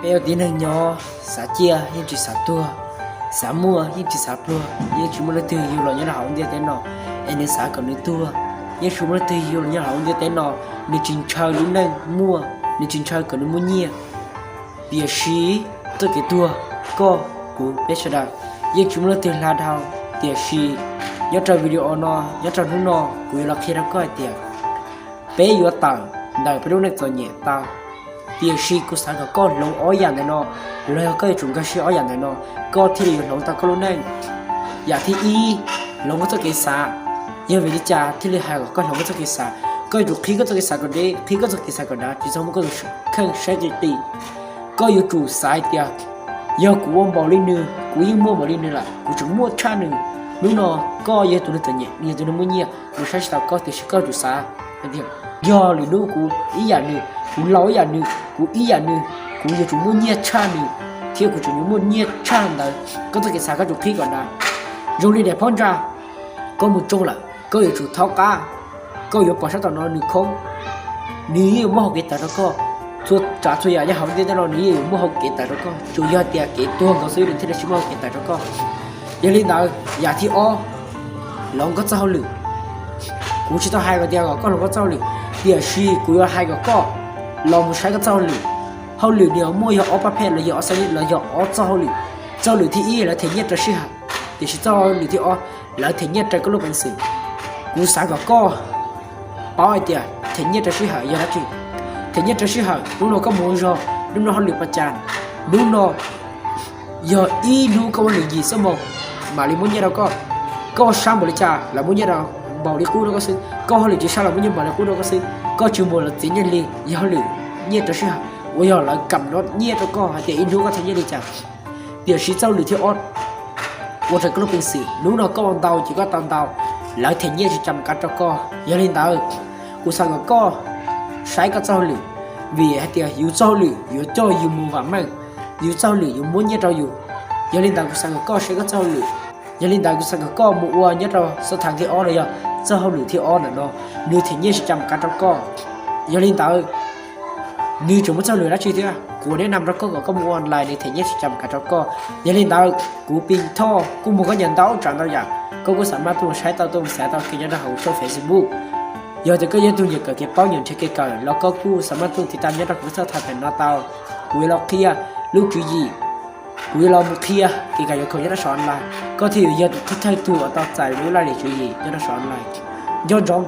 Peb ua tib neeg nyob, xav ciaj yeej tsis xav tuag, xav muaj yeej tsis xav pluag. Yeej tsis muaj leej twg yug los nyob rau hauv ntiaj teb no es nws xav kom nws tuag. Yeej tsis muaj leej twg yug los nyob rau hauv ntiaj teb no nws tsis ntshaw lub neej muaj, nws tsis ntshaw kom nws muaj nyiaj. Tiam sis txoj kev tuag, koj, kuv, peb sawv daws yeej tsis muaj leej twg hla dhau. Tiam sis nyob rau video no, nyob rau hnub no, kuv yuav los qhia rau koj hais tias peb yuav tawm ntawm peb lub neej txom nyem tau. Tiam sis kuv xav kom koj hloov ob yam ntawm no, los yog koj yuav tsum nkag siab ob yam ntawm no, koj thiaj li yuav hloov tau koj lub neej. Yam thib ib, hloov koj txoj kev xav. Yog vim li cas thiaj li hais kom koj hloov koj txoj kev xav? Koj yuav tsum qhib koj txoj kev xav kom deb, qhib koj txoj kev xav kom dav, tsis txhob muab koj tus kheej saib qis qis. Koj yuav tsum xav tias, yog kuv ua npaum li nws, kuv yeej muaj npaum li nws lawm, kuv tseem muaj tshaj nws. Hnub no koj yog tus neeg txom nyem, nws yog tus neeg muaj nyiaj, nws saib tsis taus koj, tiam sis koj yuav tsum xav hais tias, yog lwm hnub kuv ib yam nws, kuv laus ib yam nws, kuv ib yam nws, kuv yuav tsum muaj nyiaj tshaj nws, thiab kuv tseem yuav muaj nyiaj tshaj ntawd. Koj txoj kev xav koj tsum qhib kom dav. Zoo li daim phab ntsa, koj mus tsoo lawm, koj yuav tsum thaub qab, koj yuav pom sab tom no nws khoob, nws yeej yuav muaj hau kev tawm rau koj. Txhua tsav txhua yam nyob hauv ntiaj teb no nws yeej yuav muaj hau kev tawm rau koj, tsuas yog tias kev tuag nkaus xwb nws thiaj li tsis muaj hau kev tawm rau koj. Yog li ntawd, yam thib ob, hloov koj txoj hauj lwm. Kuv tsis tau hais kom tias kom koj hloov koj txoj hauj lwm, tiam sis kuv yuav hais kom koj los mus saib koj txoj hauj lwm. Hauj lwm nws muaj yog ob pab phej los yog ob xab li los yog ob txoj hauj lwm. Txoj hauj lwm thib ib lawv them nyiaj rau sij hawm, tiam sis txoj hauj lwm thib ob lawv them nyiaj rau koj lub peev xwm. Kuv xav kom koj paub hais tias them nyiaj rau sij hawm yog dab tsi. Them nyiaj rau sij hawm, hnub no koj mus ua zog, hnub no hauj lwm pas cas, hnub no yog ib hnub koj ua lwm yim xuab moos mam li muab nyiaj rau koj. Koj sab npaum li cas lawv muab nyiaj rau npaum li qub rau koj xwb, koj hauj lwm tsis sab los muab nyiaj npaum li qub rau koj xwb. Koj tsis mus lawv txiav nyiaj li, yog hauj lwm nyiaj rau sij hawm uas yog lawv kam no nyiaj rau koj hais tias ib hnub koj them nyiaj li cas. Tiam sis txoj hauj lwm thib ob ua raws koj lub peev xwm, hnub no koj ua ntau ces koj tau ntau, lawv them nyiaj tsis cam kav rau koj. Yog li ntawd, kuv xav kom koj saib koj txoj hauj lwm, vim hais tias yus txoj hauj lwm yuav coj yus mus vam meej, yus txoj hauj lwm yuav muab nyiaj rau yus. Yog li ntawd kuv xav kom koj saib koj txoj hauj lwm. Yog li ntawd kuv xav kom koj mus ua nyob rau xab thas thib ob los yog txoj hauj lwm thib ob ntawm no, nws them nyiaj tsis cam kav rau koj. Yog li ntawd, nws tseem muaj txoj hauj lwm dab tsi thiab, kuv neb nam rau koj kom koj mus ua online nws them nyiaj tsis cam kav rau koj. Yog li ntawd, kuv Pis Thoj kuj muag koj nyiam ntau tsav ntau yam, koj kuj xam maj tuaj mus saib tau, tuaj mus xav tau kiag nyob rau hauv tshooj Facebook. Yog tias koj yog tug nyiam kawm kev paub nyiam nrhiav kev kawm los koj kuj xam maj tuaj tiv tam nyob rau kuv tshooj thaj pem no tau. Kuv yuav los qhia lub tswv yim, kuv yuav los mus qhia kev kawm yam khoom nyob rau saum online, koj thiaj yuav yog tus thawj thawj tug uas tau txais lub laj lim tswv yim nyob rau saum online. Nco ntsoov,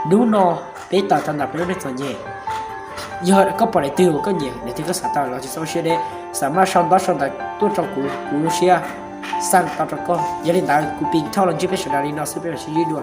hnub no peb tawm rau ntawm peb lub neej txom nyem. Yog koj pom daim twg uas koj nyiam, daim twg koj xav tau los tsis txhob siab deb, xam maj sau ntaub sau ntawv tuaj rau kuv, kuv lub siab xaj tau rau koj. Yog li ntawd kuv Pis Thoj los ntsib peb sawv daws li no xwb, peb mam sib ntsib dua.